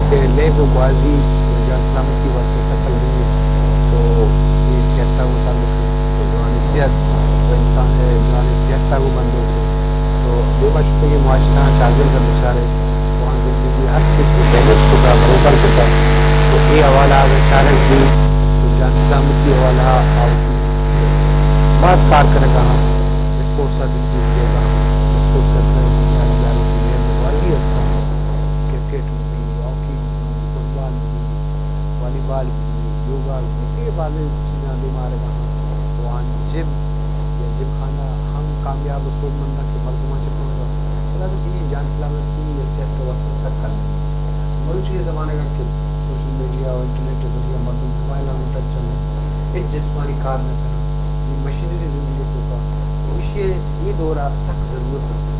کہ لیب و گوازی جان سلامتی واسطہ سکل نہیں ہے، تو یہ صحت کا وہ تعلق ہے، تو جوانی صحت، تو انسان ہے جوانی صحت کا وہ بندوش ہے۔ تو بے بخش پہ یہ معاشرہ کا دل کا بچار ہے، وہاں زندگی ہر چیز کو بیلنس کو کا، بروبر کو کا، تو یہ حوالہ اگر چارج دی، تو جان سلامتی حوالہ آؤ بہت کار کرے گا۔ ہم اسپورٹس کا دل کی دے گا، اسپورٹس کا دل کی دے گا، کرکٹ بھی، ہاکی بھی، فٹبال بھی، والی بال بھی، یوگا بھی، یہ بازیں چیزاں بیمار ہیں۔ وان جم یا جم خانہ ہم کامیاب و سوبمند کہ مردمان چہ پورا۔ بلے یہ جان سلامتی یا صحت کا واسطہ سکل۔ مروچی یہ زمانہ کا کہ سوشل میڈیا و انٹرنیٹ کے ذریعہ مردم موبائل آن ٹچ چلے، ایک جسمانی کار نہ کرنا، یہ مشینری زندگی تو کا، یہ دور سک ضرورت ہے۔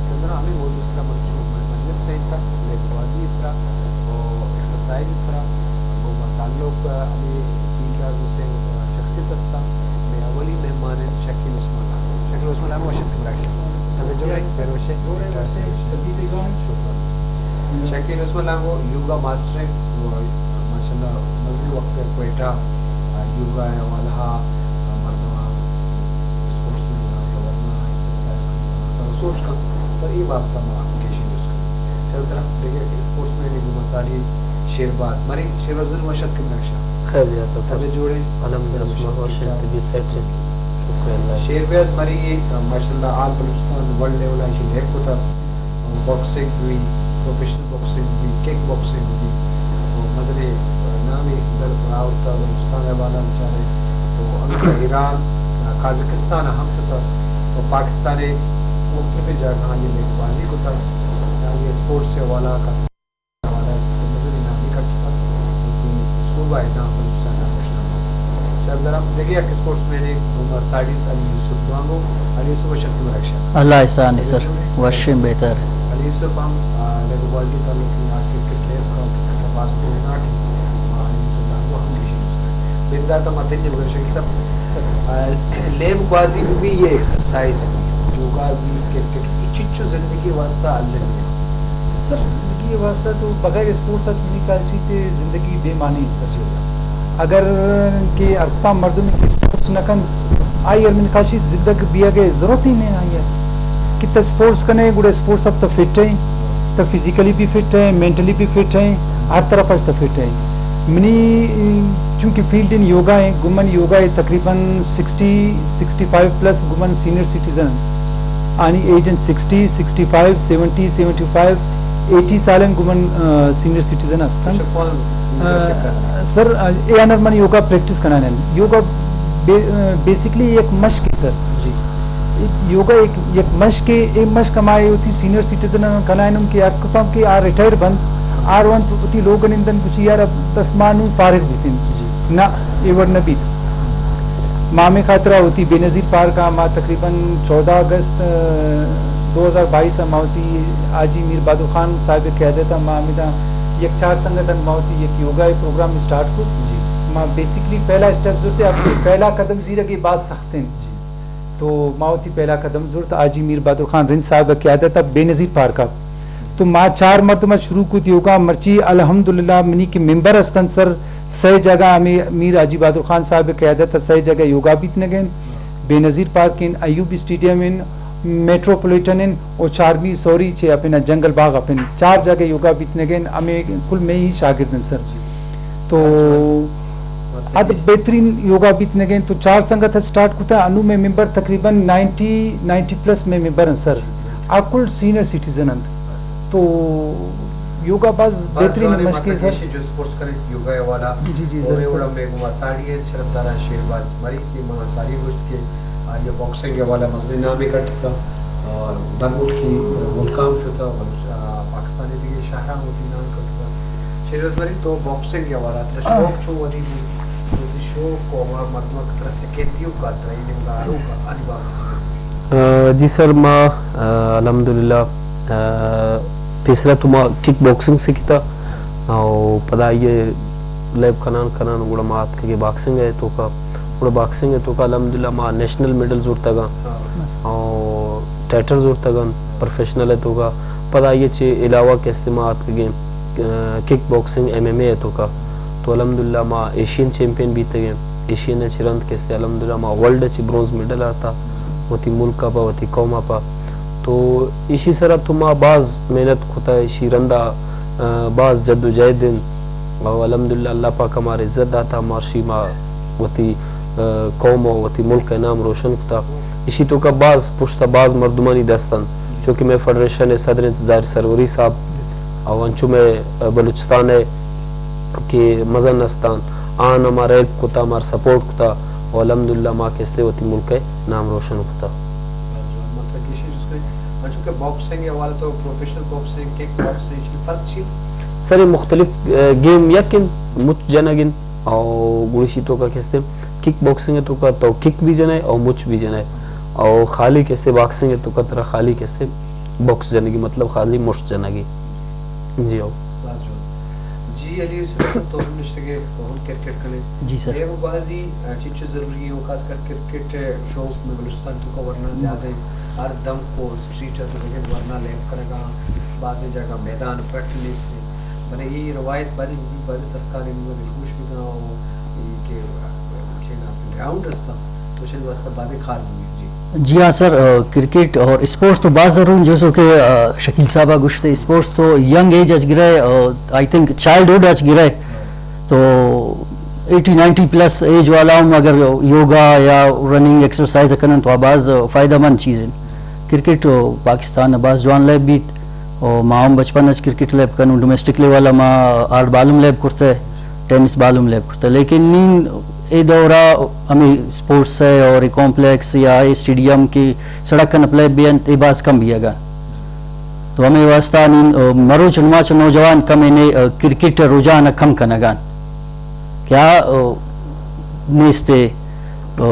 چندنا ہمیں موضوع سرا مروچی مجلس ٹائم تک میں بازی سرا اور ایکسرسائز سرا، گوما تعلق ہمیں فیلڈ ءَ گوسے شخصیت ہستا۔ میں اولی مہمان ہیں شکیل عثمان لانگو۔ شکیل عثمان لانگو، وش اتکے براگش۔ تبے جوڑے، بہر وشے۔ جوڑے وشے، تبے جوڑے۔ شکیل عثمان لانگو یوگا ماسٹر ہیں، وہ ماشاءاللہ مزید وقت ہے کوئٹہ، آ، یوگا ہے والا، آ، مردمان اسپورٹس میں ورنا، ایکسرسائز کرنا، سر سوچ کن، تو یہ بات تمام گیشی چل طرف دیگہ اسپورٹس مین گوں مساڑی شیرباز۔ مری شیرباز، زر وش اتکے براگش۔ خیریت است۔ تبے جوڑے؟ الحمدللہ، شما وش اتکے، طبیعت سیٹ ہے؟ شکر اللہ۔ شیرباز مری، ماشاءاللہ، آل بلوچستان ورلڈ لیول ءَ ایشی لیب کتا۔ باکسنگ بھی، پروفیشنل باکسنگ بھی، کک باکسنگ بھی، اور مزنیں نامی در راوتا بلوچستان ءَ بالا بچارے۔ تو انگا ایران، قازقستان ہم شتا، تو پاکستان مختلف جاگہانی لیب بازی کتا۔ آئی اسپورٹس حوالہ، کسب حوالہ، مزنی نامی کٹتا، کہ صوبہ نام بلوچستان ءَ روشنا۔ شاید در ہم دگہ یک اسپورٹس مین گوما ساڑی علی یوسف دوانگو۔ علی یوسف، وش اتکے براگش۔ اللہ احسان سر، وشیں بہتر۔ علی یوسف ہم، آ، لیب بازی تعلق ہے، کرکٹ لیب کا، کرکٹ باز بہترین آٹی۔ آ، علی یوسف دوانگو ہم گیشی دوست ہے۔ بندات ما تنی بگر شکیل صاحب۔ آ، لیب بازی بھی، یہ ایکسرسائز بھی، یوگا بھی، کرکٹ بھی، چچو زندگی واسطہ اللہ۔ سر، زندگی ءِ واسطہ تو بغیر اسپورٹس ءَ منی خیال چیت زندگی بے معنی ہے سر۔ اگر کہ ہرکتا مردم کہ اسپورٹس نہ کن، آئی ءَ منی خیال چیت زندگ بیگ ءِ ضرورت ہی نہیں آئی ءَ۔ کہ تو اسپورٹس کنے، گڑا اسپورٹس ءَ تو فٹ ہے، تو فزیکلی بھی فٹ ہے، مینٹلی بھی فٹ ہے، ہر طرف ءَ تو فٹ ہے۔ منی چونکہ فیلڈ ان یوگا ہے، گمن یوگا ہے تقریباً سکسٹی، سکسٹی فائیو پلس گمن سینئر سٹیزن آنی ایج انت سکسٹی، سکسٹی فائیو، سیونٹی، سیونٹی فائیو، ایٹی سال انت گمن، آ، سینئر سٹیزن ہستن۔ اچھا، کون آ، سر، آ، اے انر من یوگا پریکٹس کنان انت۔ یوگا بے-، آ، بیسکلی یک مشق ہے سر۔ جی۔ یوگا یک، یک مشق ہے، اے مشق ہما ہوتی سینئر سٹیزن کنان انت کہ ہر کفام کہ آ ریٹائر بند، آر وانت ہوتی لوگ نندن کچھ یار اب دس ماہ نو فارغ بیتن۔ جی۔ نہ، اے وڑ نہ بیت۔ ما ہمے خاطرا وتی بے نظیر پارک ءَ ما تقریباً چودہ اگست، آ، دو ہزار بائیس ءَ ما وتی حاجی میر بہادر خان صاحب ءِ قیادت ءَ ما ہمیدا یک چار سنگت انت، ما وتی یک یوگا ءِ پروگرام اسٹارٹ کت۔ جی۔ ما بیسکلی پہلا اسٹیپ زرتے، اب پہلا قدم زیرگ ءَ باز سخت انت۔ جی۔ تو ما وتی پہلا قدم زرت، حاجی میر بہادر خان رند صاحب ءِ قیادت ءَ بے نظیر پارک ءَ۔ تو ما چار مردم ءَ شروع کت یوگا، مرچی الحمدللہ منی کہ ممبر ہستن سر، سئے جاگہ ہمیں میر حاجی بہادر خان صاحب ءِ قیادت ءَ سئے جاگہ یوگا بیتنگ انت، بے نظیر پارک انت، ایوبی اسٹیڈیم انت، میٹروپولیٹن انت، او چارمی سوری چہ اپنا جنگل باغ اپن، چار جاگہ یوگا بیتنگ انت، ہمیں کل میں ہی شاگرد انت سر۔ تو اد بہترین یوگا بیتنگ انت، تو چار سنگت ءَ سٹارٹ کتا، انو میں ممبر تقریباً نائنٹی، نائنٹی پلس میں ممبر انت سر، آ کل سینئر سٹیزن انت۔ تو یوگا باز بہترین مشق ہے سر۔ جوانی ماتا کیشے جو سپورٹس کرے یوگا والا۔ جی، جی، اور سر، یہ سر۔ وڑا میں گما ساڑی ہے، شرف دارا شیرباز مری کی منا ساڑی گوشت کہ آ، یہ باکسنگ والا مزنی نامے کٹتا اور درملکی ملکام شتا، بلوچ-، آ، پاکستانی دیگہ شہران ہوتی نام کٹتا۔ شیرباز مری تو باکسنگ والا ترا شوق چون ودی بو؟ تو دی شوق کو مردم ترا سکیتی کا ترا یہ نمدارو کا آنی بابت۔ آ، جی سر، ما، آ، الحمدللہ، آ، پیسرا تو ما کک باکسنگ سکھتا، او پدا یہ لیب کنان کنان گڑا ما آتکگے باکسنگ ءِ توکا، گڑا باکسنگ ءِ توکا الحمدللہ ما نیشنل میڈل زورتگاں، او ٹائٹل زورتگاں پروفیشنل ءِ توکا۔ پدا یہ چہ علاوہ کہ استے ما آتکگے کک باکسنگ، ایم ایم اے ءِ توکا۔ تو الحمدللہ ما ایشین چیمپئن بیتگیں، ایشین ءَ چہ رند کہ استے الحمدللہ ما ورلڈ ءَ چہ برونز میڈل آرتا، وتی ملک ءَ پہ وتی قوم ءَ پہ۔ تو ایشی سرا تو ما باز محنت کتا، ایشی رندا، آ، باز جد و جہد انت۔ او الحمدللہ اللہ پاک ءَ مارا عزت داتا، مارشی ما وتی، آ، قوم و وتی ملک ءِ نام روشن کتا۔ ایشی توکا باز پشتا باز مردمانی دست انت، چونکہ مئے فیڈریشن ءِ صدر انت ظاہر سروری صاحب، او انچو مئے بلوچستان ءِ کہ مزن استان، آن ہمارا ہیلپ کتا، ہمارا سپورٹ کتا، و الحمدللہ ما کہ استے وتی ملک ءِ نام روشن کتا۔ انچو کہ باکسنگ ءِ حوالہ تو پروفیشنل باکسنگ، کک باکسنگ، ایشی فرق چی؟ سر، مختلف، آ، گیم یک انت، مچ جنگ انت، او گڑا ایشی توکا کہ استے کک باکسنگ ءِ توکا تو کک بھی جنئے او مچ بھی جنئے، او خالی کہ استے باکسنگ ءِ توکا ترا خالی کہ استے باکس جنگی، مطلب خالی مشت جنگی۔ جی ہو۔ جی علی یوسف، تو ہم نشتگے، تو ہم کرکٹ کنے۔ جی سر۔ لیب گوازی، آ، چنچو ضروری ہے، خاص کر کرکٹ شوق مئے بلوچستان توکا ورنا زیادہ ہے۔ ہر دم کو اسٹریٹ ہے تو دیکھیں ورنا لیب کرگا، بعض جگہ میدان پٹ نیست ہے۔ بلے یہ روایت بازی، بازی سرکار ان میں دلگوش بھی گا ہو، یہ کہ، آ، چین است گراؤنڈ است، تو شاید واسطہ بازی کار بھی، جی۔ جی ہاں سر، آ، کرکٹ اور اسپورٹس تو باز ضروری ہیں، جیسو کہ، آ، شکیل صاحب گوشتے، اسپورٹس تو ینگ ایج اچ گرے، آ، آئی تھنک چائلڈہڈ اچ گرے، تو ایٹی نائنٹی پلس ایج والا ہم اگر یوگا یا رننگ ایکسرسائز کنن تو آ باز فائدہ مند چیز ہیں۔ کرکٹ پاکستان باز جوان لیب بیت، او ما ہم بچپن اچ کرکٹ لیب کنوں، ڈومیسٹک لیول ما آرڈ بالم لیب کرتے، ٹینس بالم لیب کرتے، لیکن نین اے دورا ہمیں اسپورٹس ہے اور اے کمپلیکس یا اے اسٹیڈیم کی سڑک کن پلے بیت، اے باز کم بیگا۔ تو ہمیں واسطہ نین، آ، مروچ نماچ نوجوان کم نے، آ، کرکٹ رجحان کم کنگان۔ کیا، آ، نیستے، آ،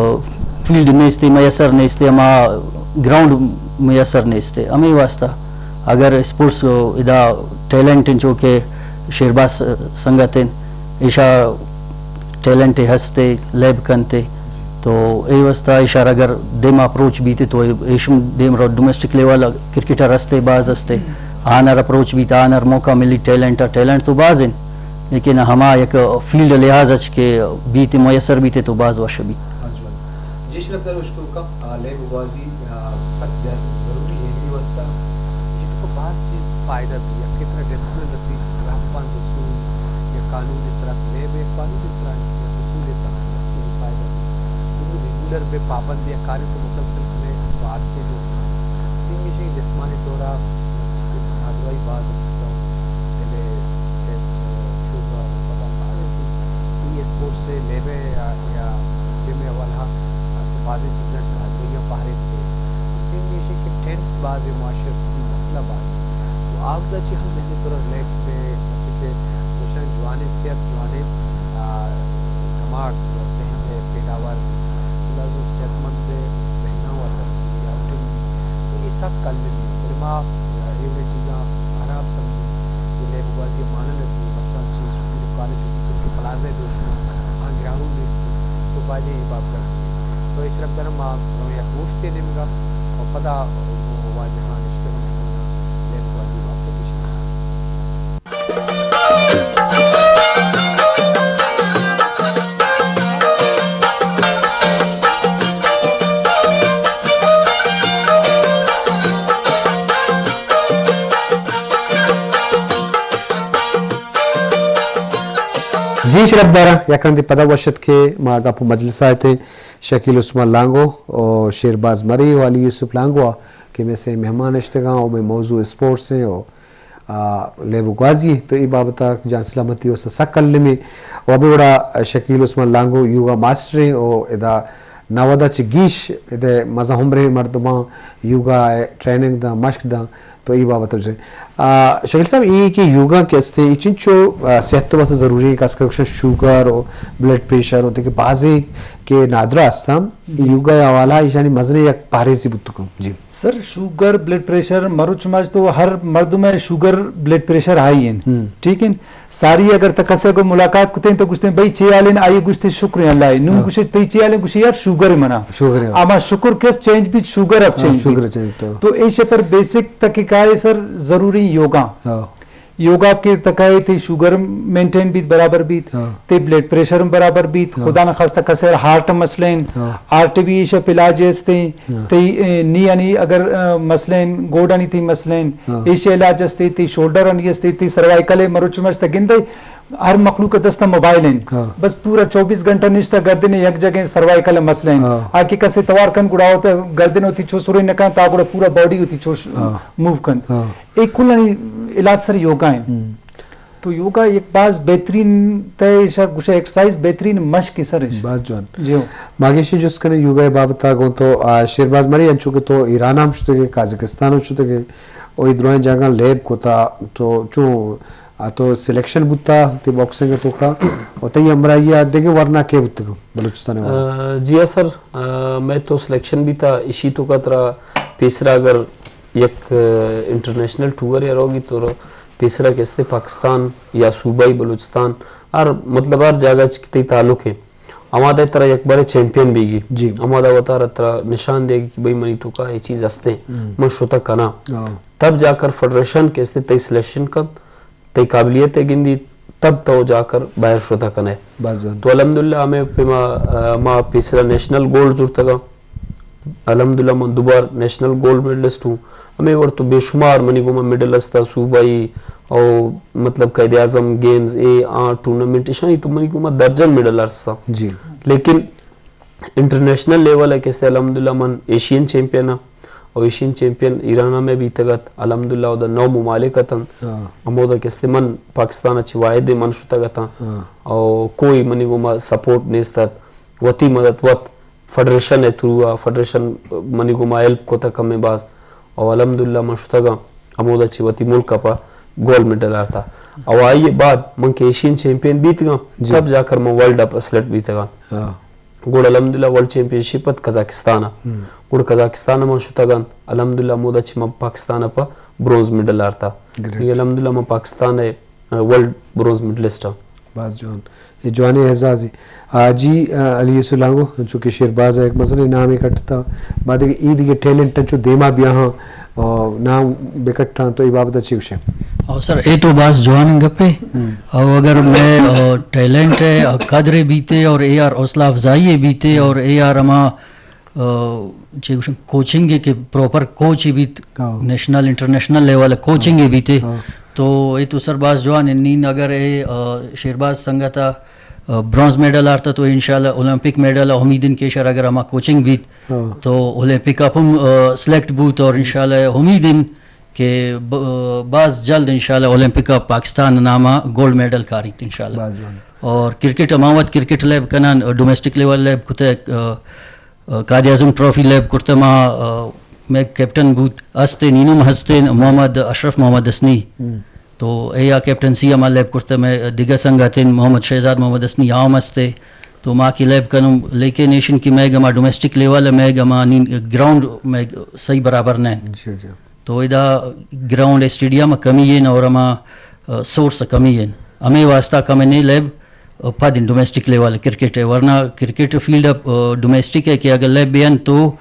فیلڈ نیستے، میسر نیستے، ہما گراؤنڈ میسر نیستے۔ ہمیں واسطہ اگر اسپورٹس، آ، ادا ٹیلنٹ ہیں، چونکہ شیرباز سنگت ہیں، ایشا ٹیلنٹ ہستے، لیب کنتے، تو اے واسطہ ایشار اگر دیم اپروچ بیتے تو ایشم دیم رو ڈومیسٹک لیول کرکٹر ہستے، باز ہستے، آنر اپروچ بیتے، آنر موقع ملی، ٹیلنٹ، ٹیلنٹ تو باز ہیں، لیکن ہما یک فیلڈ لحاظ اچ کہ بیتے، میسر بیتے تو باز وش بیت۔ جی شرف در اشتوکا، آ، لیب گوازی، آ، سک زیادہ ضروری ہے، اے واسطہ کہ تو کو باز چیز فائدہ بھی، یک طرح ڈسپلن رسی، رہبند اصول یا قانون سرا، لیب قانون سرا یا اصول بنا یا فائدہ بھی۔ تو ریگولر بے پابند یا کاری تو مسلسل میں تو عادتیں جو سنگی جسمانی طورا نادوائی باز، دلے، چیسٹ، شوگر، پدا باز چیز۔ کوئی اسپورٹس سے لیبے یا، یا جم اول ہا، تو بازیں چیزاں نادوائیاں پہریز دے۔ سنگی شے کہ ٹینس بازیں معاشرتی مسئلہ باز۔ تو آودا چی ہم ذہنی طور ریلیکس بے، کہ دوشان جوانیں صحت، جوانیں، آ، دماغ، ذہن پیداوار بی۔ لازم صحت مند ذہناں و اثر بی، آؤٹنگ بی۔ تو اے سک کل بی۔ بلے ما، آ، اے وڑیں چیزاں خراب سمجھیں۔ کہ لیب گوازی مانا نہ بی، مثلاً چی اسکول کالج، چونکہ پلازہ دوشنا، آ گراؤنڈ نیست، تو باید اے بابت۔ تو اے شرف درم ما یک گوشتے نیمگا، و پدا واجہاں نشتگاں شمانا لیب گوازی بابت بشناساں۔ جی شرفداراں، یک رندے پدا وش اتکے، ما گپ و مجلس ءَ اتیں شکیل عثمان لانگو و شیرباز مری و علی یوسف لانگو ءَ کہ مئے سے مہمان اشتگاں و مئے موضوع اسپورٹس ایں و آ، لیب و گوازی، تو اے بابت ءَ جان سلامتی واستہ سک المی۔ و ہمے وڑا شکیل عثمان لانگو یوگا ماسٹر ایں و ادا نود ءَ چہ گیش ادا مزن عمریں مردماں یوگا ءِ ٹریننگ داں، مشق داں، تو اے بابت ءَ بجن۔ آ، شکیل صاحب، اے کہ یوگا کہ است ایں، اے چنچو، آ، صحت واستہ ضروری ایں، خاص کر شوگر و بلڈ پریشر و دگہ بازیں کہ نادراہ استاں، یوگا ءِ حوالہ ایشانی مزنیں یک پہریزے بوت کنت۔ جی۔ سر، شوگر، بلڈ پریشر، مروچ ماچ تو ہر مردم ءِ شوگر، بلڈ پریشر ہائی انت۔ ہم۔ ٹھیک انت؟ ساری اگر تہ کسے گوں ملاقات کتیں تو گوشتیں، بھئی چے حال انت؟ آئی گوشتے، شکر اللہ ءِ۔ نوں ہاں۔ گوشے، تئی چے حال انت؟ گوشے، یار، شوگر ہے منا۔ شوگر ہے۔ اما شکر کس چینج بیت، شوگر اب ہاں، چینج شوگر بیت۔ چینج تو۔ تو ایشی پر بیسک تہ کہ کائے سر، ضروری یوگا۔ ہاں۔ یوگا کہ تکائے تئی شوگر مینٹین بیت، برابر بیت، ہاں۔ تئی بلڈ پریشر برابر بیت، ہاں۔ خدا نخواستہ کسے ہارٹ مسئلہ ہیں، ہاں۔ ہارٹ بھی ایشا علاج استے، ہاں۔ تئی، اے، نی یعنی اگر، اے، مسئلہ ہیں، گوڈانی تئی مسئلہ ہیں، ہاں۔ ایشا علاج استے، تئی شولڈر انی استے، تئی سروائیکل ہے، مروچ مش تک گندے، ہر مخلوق کے دست موبائل ہیں۔ ہاں۔ بس پورا چوبیس گھنٹہ نشتہ گردن یک جگہ سروائیکل مسئلہ ہیں۔ ہاں۔ آ کہ کسے توار کن گڑا ہوتا گردن ہوتی چو سرے نکان تا گڑا پورا باڈی ہوتی چو ش-، ہاں۔ موو کن۔ ہاں۔ اے کلانی علاج سر یوگا ہیں۔ ہم۔ تو یوگا یک باز بہترین تہ ایشا گوشے ایکسرسائز، بہترین مشق ہے سر ایش۔ باز جوان۔ جی ہو۔ ماگیشی جست کنے یوگا بابت گوں تو، آ، شیرباز مری انچو کہ تو ایران ہم شتگے، قازقستان ہم شتگے، او ای درائیں جاگہ لیب کوتا تو چون آ تو سلیکشن بوتا تی باکسنگ توکا، او تئی ہمراہی آ دگہ ورنا کے بوتگا بلوچستان ورنا؟ آ، جی ہاں سر، آ، میں تو سلیکشن بیتا اشی توکا ترا پیسرا اگر یک، آ، انٹرنیشنل ٹور یا روگی تو پیسرا کہ استے پاکستان یا صوبائی بلوچستان، ہر مطلب ہر جاگہ چ کہ تئی تعلق ہے، ہمادا ترا یک بارے چیمپئن بیگی۔ جی۔ ہمادا وتارا ترا نشان دیگی کہ بھئی منی توکا یہ چیز ہستے، ہم۔ من شتا کنا۔ ہاں۔ تب جا کر فیڈریشن کہ استے تئی سلیکشن کت، تئی قابلیت ہے گندی، تب تو جا کر باہر شتا کنے۔ باز جوان۔ تو الحمدللہ ہمیں پہ ما، آ، ما پیسرا نیشنل گولڈ زرتگا۔ الحمدللہ من دوبار نیشنل گولڈ میڈلسٹ ہوں۔ ہمیں وڑ تو بے شمار منی گوما میڈل استا صوبائی او مطلب قائد اعظم گیمز اے آ ٹورنامنٹ اشانی تو منی گوما درجن میڈل ارستا۔ جی۔ لیکن انٹرنیشنل لیول ہے کہ استے الحمدللہ من ایشین چیمپئن ہاں۔ او ایشین چیمپئن ایران میں بیتگت، الحمدللہ اودا نو ممالک اتن۔ ہاں۔ ہمودا کہ استے من پاکستان اچ واحد من شتگتاں۔ ہاں۔ او کوئی منی گوما سپورٹ نیست ات۔ وتی مدد وت فیڈریشن ء تھرو آ، فیڈریشن منی گوما ہیلپ کتگ کمیں باز، او الحمدللہ من شتگاں ہمودا چہ وتی ملک ء پہ گولڈ میڈل آرتا۔ او آئی ء بعد من کہ ایشین چیمپئن بیتگاں، جی۔ تب جا کر من ورلڈ ء پہ سلیکٹ بیتگاں۔ ہاں۔ گڑا الحمدللہ ورلڈ چیمپئن شپ ات قزاقستان ء۔ ہم۔ گڑا قزاقستان ء من شتگاں، الحمدللہ ہمودا چہ من پاکستان ء پہ برونز میڈل آرتا۔ گریٹ۔ اے الحمدللہ من پاکستان ء ورلڈ برونز میڈلسٹ آں۔ باز جوان۔ اے جوانیں اعزازے۔ آ، جی، آ، علی یسو لانگو، چونکہ شیرباز ء یک مزنیں نامے کٹتا۔ بعد اے دگہ ٹیلنٹ انچو دیما بیاہاں، آ، نام بکٹاں، تو اے بابت ء چی گوشے؟ او سر، اے تو باز جوان گپے۔ ہم۔ او اگر میں، آ، ٹیلنٹ ہے، آ، قدرے بیتے اور اے آر حوصلہ افزائی بیتے اور اے آر ہما آ، چے گوشن، کوچنگ کہ پراپر کوچ ہی بیت، ہاں۔ نیشنل، انٹرنیشنل لیول کوچنگ ہی بیتے۔ ہاں۔ تو اے تو سر باز جوان ہے۔ نین اگر اے، آ، شیرباز سنگت آ، آ، برونز میڈل آرتا تو انشاءاللہ اولمپک میڈل امید ان کہ شر اگر ہما کوچنگ بیت، ہاں۔ تو اولمپک اپ ہم، آ، سلیکٹ بوت اور انشاءاللہ امید ان کہ ب-، باز جلد انشاءاللہ اولمپک آ پاکستان ناما گولڈ میڈل کاریت انشاءاللہ۔ باز جوان۔ اور کرکٹ ہما وقت کرکٹ لیب کنان، ڈومیسٹک لیول لیب کتے، آ، آ، قائد اعظم ٹرافی لیب کرتے ما، آ، میں کیپٹن بوت ہستے، نینم ہستے، محمد اشرف محمد حسنی۔ ہم۔ تو اے آ کیپٹنسی ہما لیب کرتے میں دگہ سنگتین محمد شہزاد محمد حسنی عام ہستے۔ تو ما کی لیب کنم، لیکن ایشن کی میں گما ڈومیسٹک لیول میں گما نین گراؤنڈ میں صحیح برابر نہیں۔ جی، جی۔ تو ادا گراؤنڈ اسٹیڈیم کمی ایں اور ہما، آ، سورس کمی ایں۔ ہمیں واسطہ کم نہیں لیب، آ، پد ڈومیسٹک لیول کرکٹ ہے، ورنہ کرکٹ فیلڈ، آ، ڈومیسٹک ہے کہ اگر لیب بین تو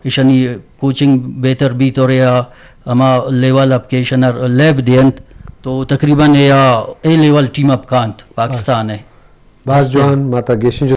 ایشانی کوچنگ بہتر بیت اور یا ہما لیول اپ کہ ایشنر لیب دینت تو تقریباً یا اے لیول ٹیم اپ کانت پاکستان ہے۔ باز جوان، ماتا گیشیں